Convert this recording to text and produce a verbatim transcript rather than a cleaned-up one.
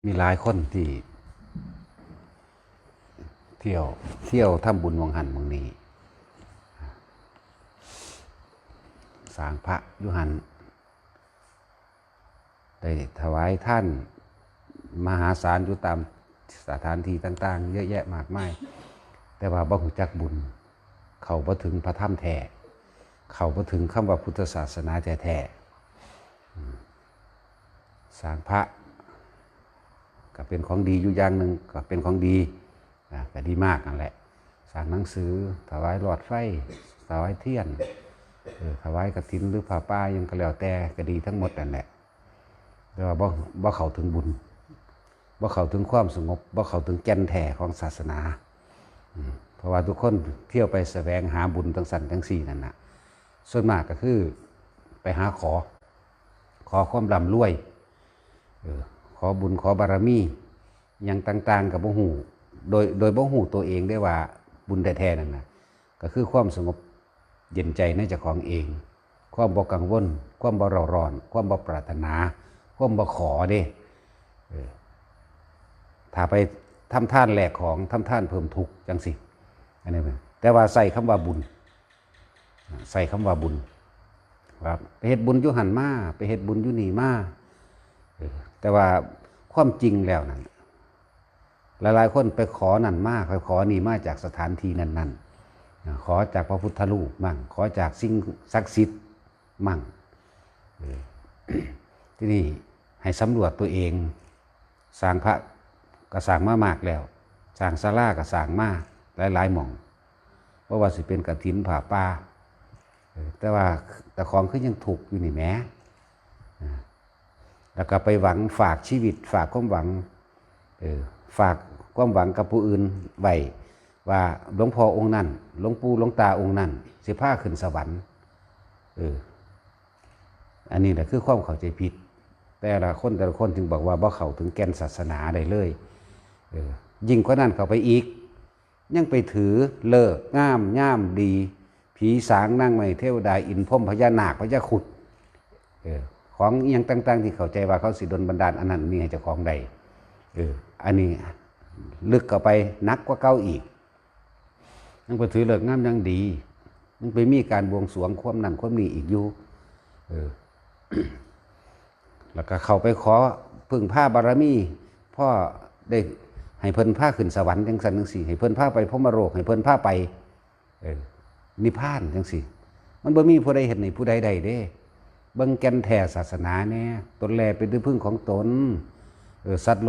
มีหลายคนที่เที่ยว เที่ยวทำบุญหม่องหั่นหม่องนี้ สร้างพระอยู่หั่น ได้ถวายทานมหาศาลอยู่ตามสถานที่ต่างๆ เยอะแยะมากมาย แต่ว่าบ่ฮู้จักบุญ เข้าบ่ถึงพระธรรมแท้ เข้าบ่ถึงคำว่าพุทธศาสนาแท้ๆ อืม สร้างพระก็เป็นของดีอยู่อย่างหนึ่ง ก็เป็นของดี นะ ก็ดีมากนั่นแหละ สร้างหนังสือ ถวายหลอดไฟ ถวายเทียน เออ ถวายกฐินหรือผ้าป่าหยังก็แล้วแต่ ก็ดีทั้งหมดนั่นแหละ แต่ว่าบ่ บ่เข้าถึงบุญ บ่เข้าถึงความสงบ บ่เข้าถึงแก่นแท้ของศาสนา อืม เพราะว่าทุกคนเที่ยวไปแสวงหาบุญจั่งซั้นจั่งซี้นั่นน่ะ ส่วนมากก็คือไปหาขอ ขอความร่ำรวย เออ ขอบุญขอบารมี หยังต่างๆ ก็บ่ฮู้ โดย โดยบ่ฮู้ตัวเองได้ว่าบุญแท้ๆ นั่นน่ะ ก็คือความสงบเย็นใจในเจ้าของเอง ความบ่กังวล ความบ่เร่าร้อน ความบ่ปรารถนา ความบ่ขอเด้ เออ ถ้าไปทำทานแลกของ ทำทานเพิ่มทุกข์จั่งซี้ อันนี้เป็น แต่ว่าใส่คำว่าบุญ ใส่คำว่าบุญ ว่าไปเฮ็ดบุญอยู่หั่นมา ไปเฮ็ดบุญอยู่นี่มา เออ แต่ว่าความจริงแล้วนั่น หลายๆ คนไปขอนั่นมา ไปขอนี่มาจากสถานที่นั่นๆ ขอจากพระพุทธรูปมั่ง ขอจากสิ่งศักดิ์สิทธิ์มั่ง เออ ที่นี่ให้สำรวจตัวเอง สร้างพระก็สร้างมามากแล้ว สร้างศาลาก็สร้างมาหลายๆ หม่อง บ่ว่าสิเป็นกฐินผ้าป่า เออ แต่ว่าเจ้าของคือยังทุกข์อยู่นี่แหม อ่า แล้วก็ไปหวังฝากชีวิต ฝากความหวัง เออ ฝากความหวังกับผู้อื่นไว้ ว่าหลวงพ่อองค์นั้น หลวงปู่หลวงตาองค์นั้น สิพาขึ้นสวรรค์ เออ อันนี้แหละคือความเข้าใจผิด แต่ละคนแต่ละคนจึงบอกว่าบ่เข้าถึงแก่นศาสนาได้เลย เออ ยิ่งกว่านั้นเข้าไปอีก ยังไปถือฤกษ์งามยามดี ผีสางนางไม้เทวดา อินทร์พรหมพญานาคพญาครุฑ เออ ของอิหยังต่างๆ ที่เข้าใจว่าเขาสิดลบันดาลอันนั้นนี่ให้เจ้าของได้ เออ อันนี้ลึกเข้าไปหนักกว่าเก่าอีก ยังไปถือฤกษ์งามยามดี ยังไปมีการบวงสรวงความนั่นความนี่อีกอยู่ เออ แล้วก็เข้าไปขอพึ่งพาบารมี พ่อได้ให้เพิ่นพาขึ้นสวรรค์จั่งซั้นจั่งซี้ ให้เพิ่นพาไปพรหมโลก ให้เพิ่นพาไป เออ นิพพานจั่งซี้ มันบ่มีผู้ใดเฮ็ดให้ผู้ใดได้เด้ เบิ่งแก่นแท้ศาสนาแหน่ ตนแลเป็นที่พึ่งของตน เออ สัตว์โลก